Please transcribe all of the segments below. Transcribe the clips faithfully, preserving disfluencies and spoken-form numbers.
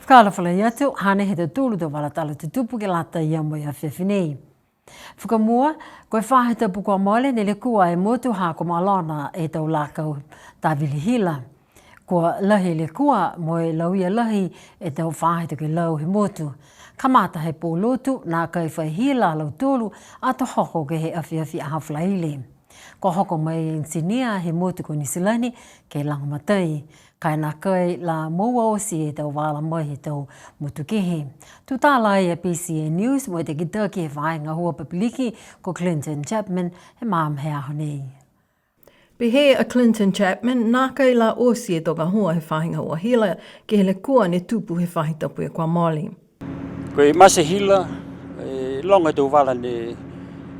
Ka alofa lahi atu, hanei e tau tolu tau vala tala tutupu ke lata ia mo e afiafi nei. Fakamua, ko e faahi tapu kua mole ne lekua e motu ha kua malona e tau lakau tāvili hila. Kua lahi e lekua mo e lauia lahi e tau faahi tokelau he motu. Kamata he pō Lotu, nākai fai hila a lautolu, ato hoko ke he afiafi Aho Falaile. Kua hoko mai e enisinia he motu ko Niu Silani ke lagomatai. Ka e nākai la moua oti e tau vala mai he tau motu kehe. Tutala ai a BCN News mo e takitaki he faahi gahua papiliki ko Clinton Chapman he magaaho he aho nei. Pehē a Clinton Chapman, nākai la oti e tau gahua he faahi gahua hila ke he lekua ne tupu he faahi tapu kua mole. Ko e mate hila, e, loga e tau vala ne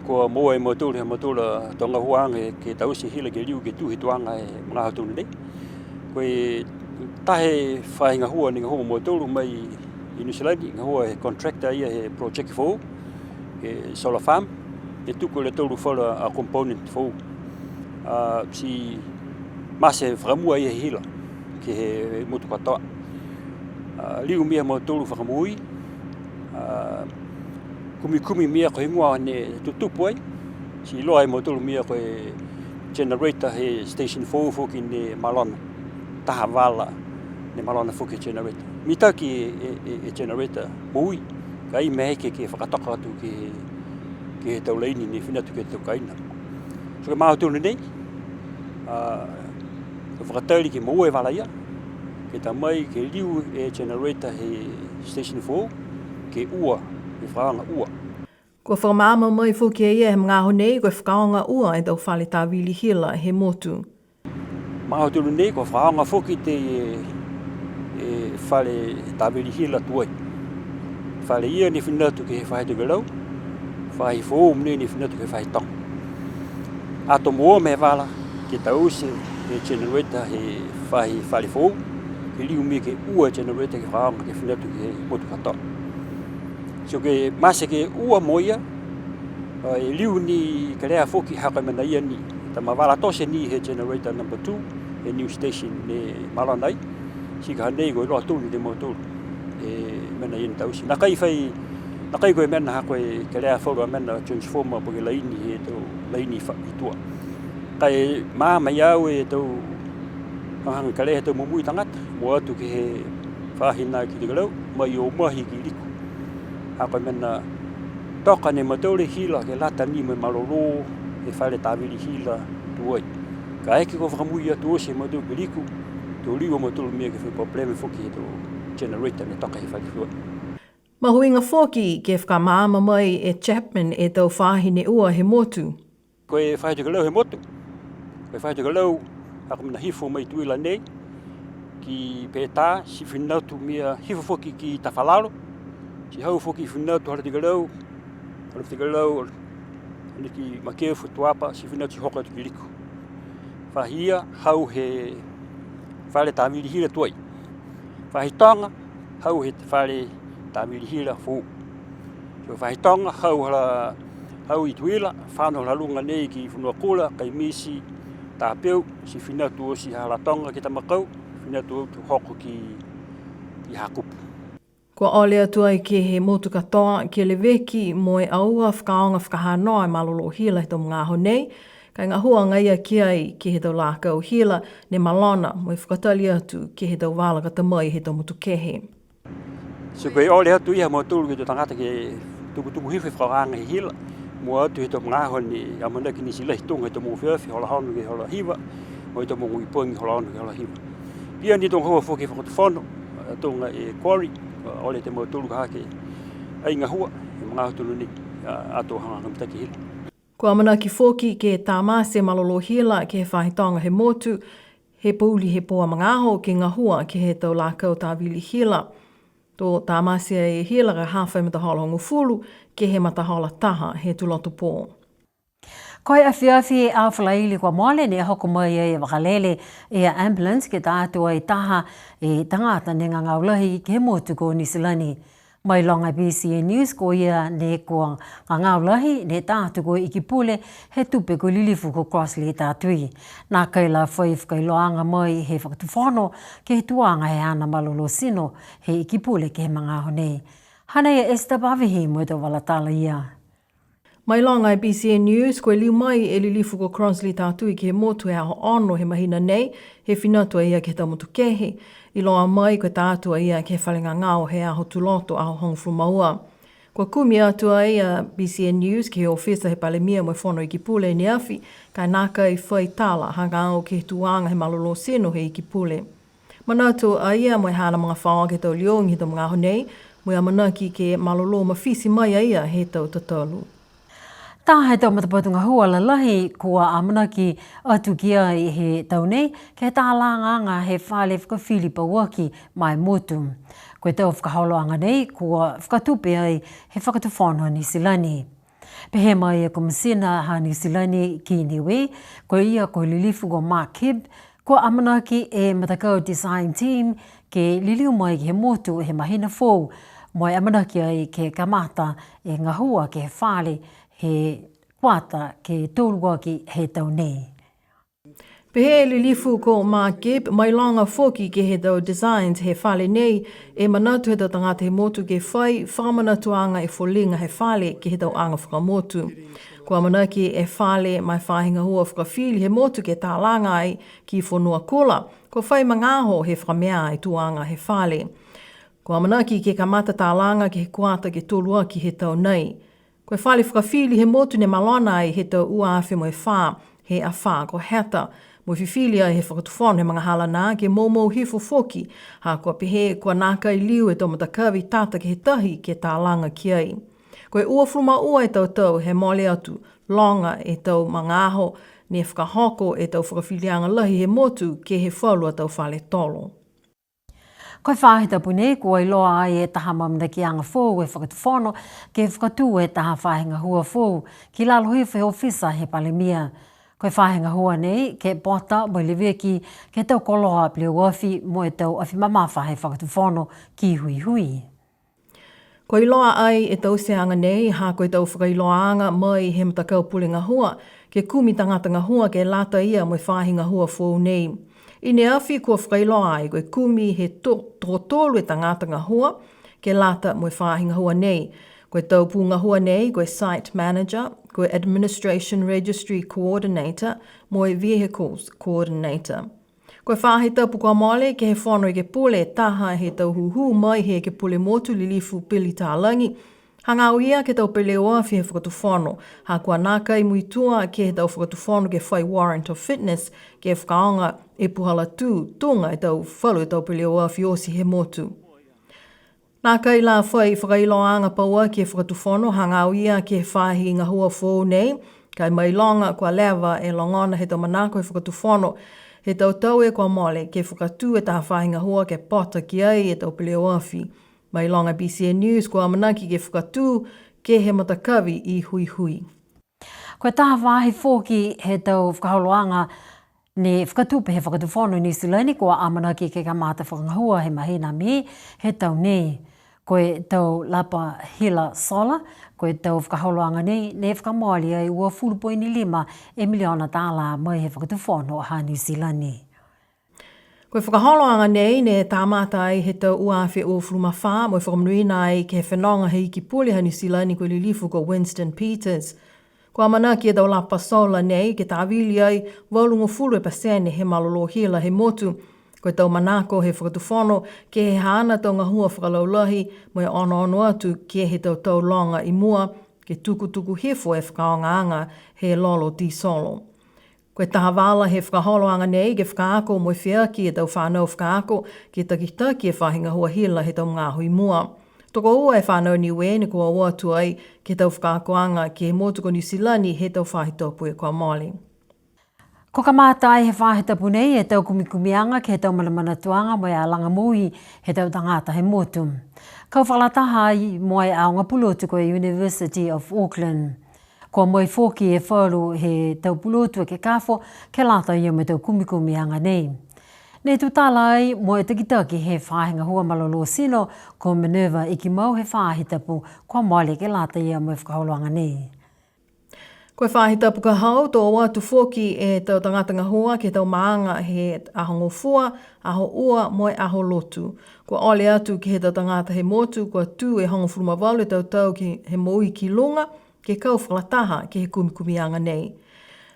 kua moua e mautolu, he mautolu a tau gahuaaga ke taute hila ke liu ke tū he tuaga he magaaho tonu nei. Ko e taha e faahi gahua ne gahua mo mautolu mai i Niu Silani, gahua he contractor ia he project foou, he solar farm, ne tuku e lautolu falu a component foou. A, ti mate fakamua ia he hila ke he motu katoa. A, liu mia mautolu fakamoui, a, kumikumi mia ko e heigoa ne tutupu ai, ti iloa e mautolu mia ko e generator he station foou foki ne malona. Taha vala ne malona foki e generator. Mitaki e, e, e generator moui, ka e ai maeke ke fakatoka atu ke, ke he tau laini ne fina atu ke he tau kaina. So ko e magaaho tonu nei, a, kua fakatali ke moua e vala ia, ke ta mai ke liu e generator he station foou, ke ua, ke fakaaoga ua. Kua fakamaama mai foki e ia he magaaho nei, ko e fakaaoga ua e tau fale tāvili hila he motu. Magaaho tonu nei, kua fakaaoga foki e, e fale tāvili hila tuai. Fale ia ne fina atu ke he faahi tokelau, faahi foou nei ne fina atu ke he faahi toga. Ato moua e vala ke taute e generator he faahi fale foou, ke liu mia ke ua e generator ke fakaaoga ke fina atu ke he motu katoa. So ke mate ke ua mo ia, a, e liu ni kelea foki ha ko e mena ia ni, tama vala tote ni he generator number two, he new station ne malona ai, ti ka hanei kua iloa tonu e mautolu e mena ia ne taute. Nākai fai, nākai ko e mena ha ko e kelea falu a mena transformer po ke laini he tau laini fa-, i tua. Ka e maama ia au e tau hagahaga kelea he tau momoui tagata, mua atu ke he faahi nā ki Tokelau, mai Omahi ki Liku. Ha ko e mena toka ne mautolu e hila ke lata ni mo e malolō e fale tāvili hila tuai. Kaeke kua fakamui atu oti e mautolu ki Liku, to liu a mautolu mena ke fai problema foki he tau generator ne toka he fale tuai. Mahuiga foki ke fakamaama mai e Chapman e tau faahi ne ua he motu. Ko e faahi tokelau he motu, ko e faahi tokelau, ha ko e mena hifo mai Tuila nei, ki Peta, ti fina atu mena hifo foki ki Tafalalo, ti hau foki fina atu hala tokelau, hala tokelau, ane ki Makefu, Tuapa, ti fina atu ti hoko atu ki Liku. Faahi ia, hau he fale tāvili hila tuai. Faahi toga, hau he fale tāvili hila foou. So faahi toga, hau hala, hau i Tuila, fano hala luga nei ki Fonuakula, Kaimiti, Tapeu, ti fina atu oti hala toga ki Tamakau, fina atu hoko ki, ki Hakupu. Kua ole atu ai ke he motu katoa, ke leveki mo e aua fakaaoga fakahanoa e malolō hila he tau magaaho nei, ka e gahua agaia ki ai ke he tau lakau hila ne malona, mo e fakatali atu ke he tau vala ka ta mai he tau motu kehe. Ti ko e ole atu ia ha mautolu ke he tau tagata ke tukutuku hifo e fakaaoga he hila, mua atu he tau magaaho ne amanaki ni ti lahi tuga he tau mogo afiafi, hola ono ke he hola hiva, mo e tau mogo i pogi hola ono ke he hola hiva. Pihia ni tau gahua foki he fakatufono, a, tuga e quarry, a, ole atu e mautolu ka ha ke ai gahua, he magaaho tonu nei, a, ato hagahaga mitaki hila. Kua amanaki foki ke tamate e malolō hila ke he faahi toga he motu, he pouli he pō a magaaho ke gahua ke he tau lakau tāvili hila. To tamate e hila ka hafa e matahola hogofulu ke he matahola taha he tuloto pō. Ko e afiafi Aho Falaile kua mole ne hoko mai ai e vakalele air ambulance ke ta atu ai taha e tagata ne gagao lahi ke he motu ko Niu Silani. Mailoga e BCN News, ko ia ne kua gagao lahi ne ta atu ko e Ikipule he tupe ko e Lilifu ko Crossley Tatui. Nākai la fai fakailoaaga mai he Fakatufono ke he tuaga he haana malolō tino he Ikipule ke he magaaho nei. Hanei a Esther Pavihi mo e tau vala tala ia. Mailoga e BCN News, ko e liu mai e Lilifu ko Crossley Tatui ke he motu he aho ono he mahina nei, he fina atu a ia ke he tau motu kehe. Iloa mai ko e ta atu a ia ke he fale gagao he aho Tuloto, aho hogofulu ma ua. Kua kumi atu ai a BCN News ke he ofisa he Palemia mo e Fono Ikipule i ne afi, ka e nākai fai tala hagaao ke he tuaga he malolō tino he Ikipule. Manatu a ia mo e haana magafaoa ke he tau liogi he tau magaaho nei, mo e amanaki ke malolō mafiti mai a ia he tau tatalu. Taha he tau matapatu gahua lalahi kua amanaki atu ki ai he tau nei, ke he talagaaga he fale fakafili pauaki ma e motu. Ko e tau fakaholoaga nei kua fakatupe ai he Fakatufono Niu Silani. Pehē mai e Komisina ha Niu Silani ki Niue, ko ia ko e Lilifu ko Mark Gibb, kua amanaki e matakau design team ke liliu mai ke he motu he mahina foou, mo e amanaki ai ke kamata e gahua ke he fale he kuata ke toluaki he tau nei. Pehē e Lilifu ko Mark Gibb, mailoga foki ke he tau designs he fale nei, e manatu he tau tagata he motu ke fai fakamanatuaga e foliga he fale ke he tau aga fakamotu. Kua amanaki e fale ma e faahi gahua fakafili he motu ke talaga ai ki Fonua Kula, kua fai magaaho he fakamea e tuaga he fale. Kua amanaki ke kamata talaga ke he kuata ke toluaki he tau nei. Ko e fale fakafili he motu ne malona ai he tau ua afe mo e fā, he afā ko Heta, mo e fifili ai he Fakatufono he magahala nā ke moumou hifo foki, ha kua pehē kua nākai liu e tau matakavi tata ke he tahi ke talaga ki ai. Ko e uafulu ma ua e tau tau he mole atu, loga e tau magaaho ne fakahoko e tau fakafiliaga lahi he motu ke he falu a tau fale tolo. Ko e faahi tapu nei, kua iloa ai e taha amanakiaga foou e Fakatufono, ke fakatū e taha faahi gahua foou, ki lalo hifo he ofisa he Palemia. Ko e faahi gahua nei, ke pota mo e leveki, ke he tau koloa peleoafi mo e tau afi mamafa he Fakatufono ki Huihui. Kua iloa ai e tauteaga nei, ha ko e tau fakailoaaga mai he matakau pule gahua, ke kumi tagata gahua ke lata ia mo e faahi gahua foou nei. I ne afi kua fakailoa ai, ko e kumi he to-, tokotolu e tagata gahua, ke lata mo e faahi gahua nei. Ko e tau pū gahua nei, ko e site manager, ko e administration registry coordinator, mo e vehicles coordinator. Ko e faahi tapu kua mole ke he Fono Ekepule, taha he tau hūhū mai he Ekepule Motu Lilifu Billy Talagi, hagaao ia ke he tau peleoafi he Fakatufono, ha kua nākai muitua ke he tau Fakatufono ke fai warrant of fitness, ke fakaaoga e puhala tū, tuga e tau falu e tau peleoafi oti he motu. Nākai la fai fakailoaaga pauaki e Fakatufono hagaao ia ke he faahi gahua foou nei, ka e mailoga kua leva e logona he tau manako he Fakatufono he tau tau e kua mole ke fakatū e taha faahi gahua ke pota ki ai e tau peleoafi. Mailoga BCN News kua amanaki ke fakatū ke he matakavi i Huihui. Ko e taha faahi foki he tau fakaholoaga ne fakatupe he Fakatufono Niu Silani kua amanaki ke kamata fakagahua he mahina Me he tau nei. Ko e tau lapa hila solar, ko e tau fakaholoaga nei, ne fakamooli ai uafulu poini lima e miliona tālā mai he Fakatufono ha Niu Silani. Ko e fakaholoaga nei ne kamata ai he tau ua afe uafulu ma fā, mo e fakamonuina ai ke he fenoga he Iki Pule ha Niu Silani ko e Lilifu ko Winston Peters. Kua amanaki e tau lapa solar nei ke tavili ai valugofulu e pasene he malolō hila he motu. Ko e tau manako he Fakatufono ke he haana tau gahua fakalaulahi mo e onoono atu ke he tau tau loga i mua, ke tukutuku hifo e fakaaogaaga he lolo tīsolo. Ko e taha vala he fakaholoaga nei ke fakaako mo e feaki e tau fanau fakaako ke takitaki e faahi gahua hila he tau magaaho i mua. Tokoua e fanau Niue ne kua o atu ai ke he tau fakaakoaga ke he motu ko Niu Silani he tau faahi tapu kua mole. Kua kamata ai he faahi tapu nei e tau kumikumiaga ke he tau manamanatuaga mo e alaga moui he tau tagata he motu. Kau fakalataha ai mo e aoga pulotu ko e University of Auckland. Kua mai foki e falu he tau pulotu ekekafo ke lata ia mo e tau kumikumiaga nei. Ne tutala ai mo e takitaki he faahi gahua malolō tino, ko Minerva Ikimau he faahi tapu kua mole ke lata ia mo e fakaholoaga nei. Ko e faahi tapu ka hau, to o atu foki e tau tagata gahua ke he tau maaga he Aho Gofua, Aho Ua mo e Aho Lotu. Kua ole atu ke he tau tagata he motu, kua tū e hogofulu ma valu e tau tau ke he moui ki luga, ke kau fakalataha ke he kumikumiaga nei.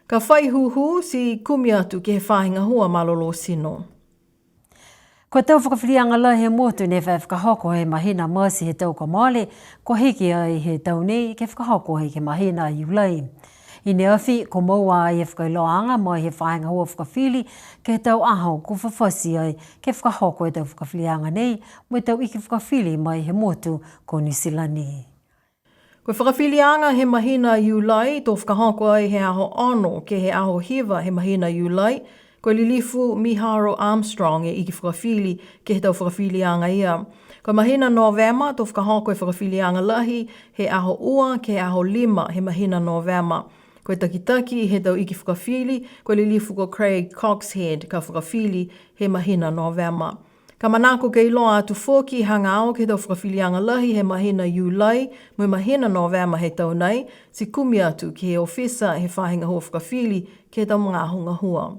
Ka fai hūhū ti kumi atu ke he faahi gahua malolō tino. Ko e tau fakafiliaga lahi he motu ne fai fakahoko he mahina Mati he tau kua mole, kua hiki ai he tau nei ke fakahoko ai ke he mahina Iulai. I ne afi, kua moua ai e fakailoaaga mai he faahi gahua fakafili ke he tau aho kua fafati ai ke fakahoko e tau fakafiliaga nei, mo e tau iki fakafili mai he motu ko Niu Silani. Ko e fakafiliaga he mahina Iulai, to fakahoko ai he aho ono ke he aho hiva he mahina Iulai, ko e lilifu Miharo Armstrong e iki fakafili ke he tau fakafiliaga ia. Ko e mahina Novema, to fakahoko e fakafiliaga lahi he aho ua ke he aho lima he mahina Novema. Ko e takitaki he tau iki fakafili, ko e lilifu ko Craig Coxhead ka fakafili he mahina Novema. Ka manako ke iloa atu foki hagaao ke he tau fakafiliaga lahi he mahina Iulai mo e mahina Novema he tau nei, ti kumi atu ke he ofisa he faahi gahua fakafili ke he tau magaaho gahua.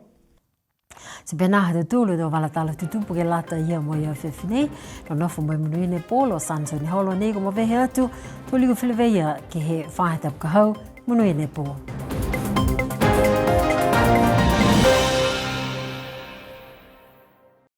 Ti pihia ha tautolu e tau vala tala tutupu ke lata ia mo e afiafi nei. Nonofo mo e monuina e pō, Samson Holo nei kua mavehe atu, to liu feleveia ke he faahi tapu ka hau, monuina e pō.